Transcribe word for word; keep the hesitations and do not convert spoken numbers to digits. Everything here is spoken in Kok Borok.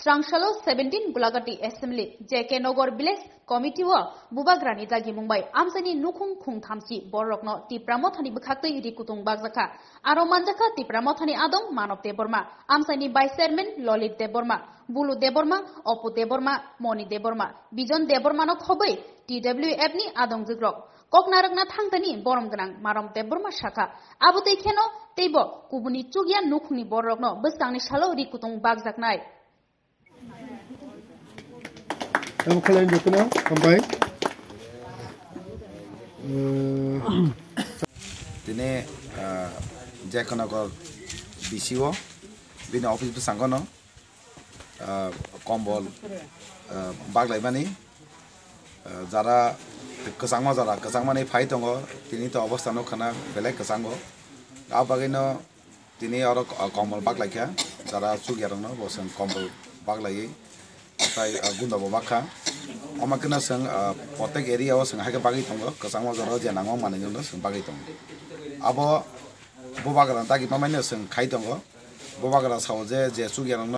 Chwrangsalo seventeen Gulagati Assembly, J K Nogor Village Committee o Bubagrani dagimung bai amchaini nukhung khung thamchi bororokno Tipra Mothani bwkhaktwi ri kutung bakjakha. Aro manjakha Tipra Mothani adong Manob Debbarma, amchaini Vice Chairman Lolit Debbarma, Bulu Debbarma, Opu Debbarma, Moni Debbarma, Bijon Debbarmano khobwi T W F ni adong jwkrok. Kok narwkna thangtani borom gwnang Marom Debbarma sakha. Abo twi kheno teibo kubuni chukya nukhungni bororokno bwskangni salo ri kutung bakjaknai. Tamo khalai jotono, hambai. Eh, Tini, ah, J K Nogor B C O, bini office bwskango no, ah, kombol, ah, baklaimani, ah, jara kwchangma jara kwchangmani phai tongo, tini to obostha nukha na belai kwchango. Abagwino Tini oro ko-, kombol baklaikha, jara chukyarokno bo chwng kombol baklaiwi, tai, ah, gunda bo bakha. Omo kheno chwng, ah, protek area o chwng haikhe bagwi tongo, kwchangma jora o je nango manwino chwng bagwi tongo. Abo bubagra dagi mamaino chwng khai tongo. Bubagra sao je, je chukyarokno